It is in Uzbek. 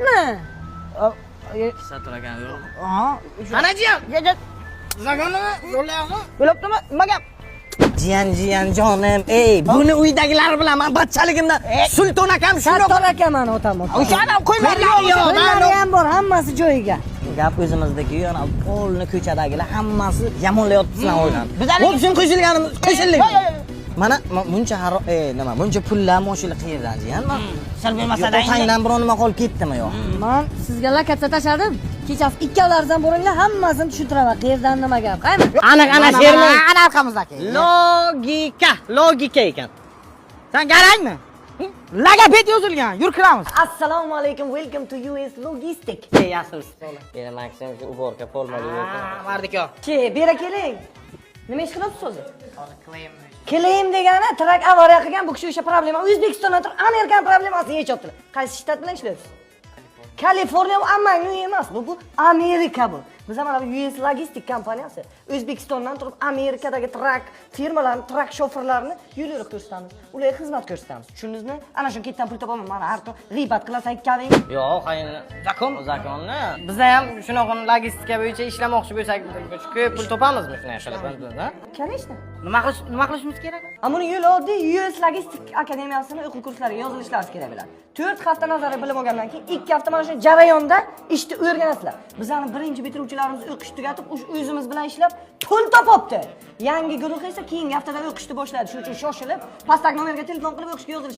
Logopedmi? Sattor akam yo'q. Ha. Mana jiyan. Закон nima? Yo'llayapmi? Bo'lyaptimi? Nima gap? Jiyan, jiyan jonim, ey, buni uydagilar bilan man bachchaligimdan Sulton akam shundoq. Sattor aka mani otam. O'sha odam qo'ymadi. Yo'q, Qo'ylari ham bor, hammasi joyiga. Gap o'zimizdagi, yana polni ko'chadagilar hammasi yomonlayapti sizlarni oilani. Bizlarning- В общем, qo'shilganimiz, qo'shildik. Yo'q, yo'q, yo'q. Mana buncha nima, buncha pullar, mashina qayerdan, jiyan? Man Sir bo'lmasa da. Otangdan biron nima qolib ketdimi yo'q? Man sizga lokatsiya tashladim. Kechasi ikkovlaringiz ham boringlar, hammasini tushuntiraman. Qayerdan nima gap? Qaymi? Aniq ana sherman. Ana orqamizdagi. Logika, logika ekan. Sen garangmi? Logoped yozilgan. Yur, kiramiz. Assalomu alaykum. Welcome to US Logistic. Ey, yaxshimisiz? Meni Maksim shu уборка polmadi. Mardiko. Che, bera keling. Nima ish qilyapsiz o'zi? Claim degani truck avariya qilgan, bu kishi o'sha problema O'zbekistondan turib Amerikan problemasini yechyaptilar. Qaysi shtat bilan ishlayapsiz? Kaliforniya bu ammangni uyi emas, bu Amerika bu. Biz ham mana bu US Logistik kompaniyasi O'zbekistondan turib Amerikadagi truck firmalarni, truck shoferlarini yo'l yo'riq ko'rsatamiz. Ularga xizmat ko'rsatamiz. Tushundingizmi? Ana shuni ketdan pul topaman. Mana har kun g'iybat qilasan ikkaling. Yo'q, qayerni? Закон? Закон ni. Biza ham shunaqa logistika bo'yicha ishlamoqchi bo'lsak, ko'p pul topamizmi shunday qilib? Ha? Конечно. Nima qilishimiz kerak? A buni yo'li oddiy, US Logistik akademiyasini o'quv kurslariga yozilishlari kerak bo'ladi. 4 hafta nazariy bilim olgandan keyin 2 hafta mana shu jarayonda ishni o'rganasizlar. Bizani birinchi bitiruvchilarimiz o'qish tugatib, o'zimiz bilan ishlab pul topibdi. Yangi guruh esa keyingi haftadan o'qishni boshlaydi. Shuning uchun shoshilib, pastdagi nomerga telefon qilib o'qishga yozilish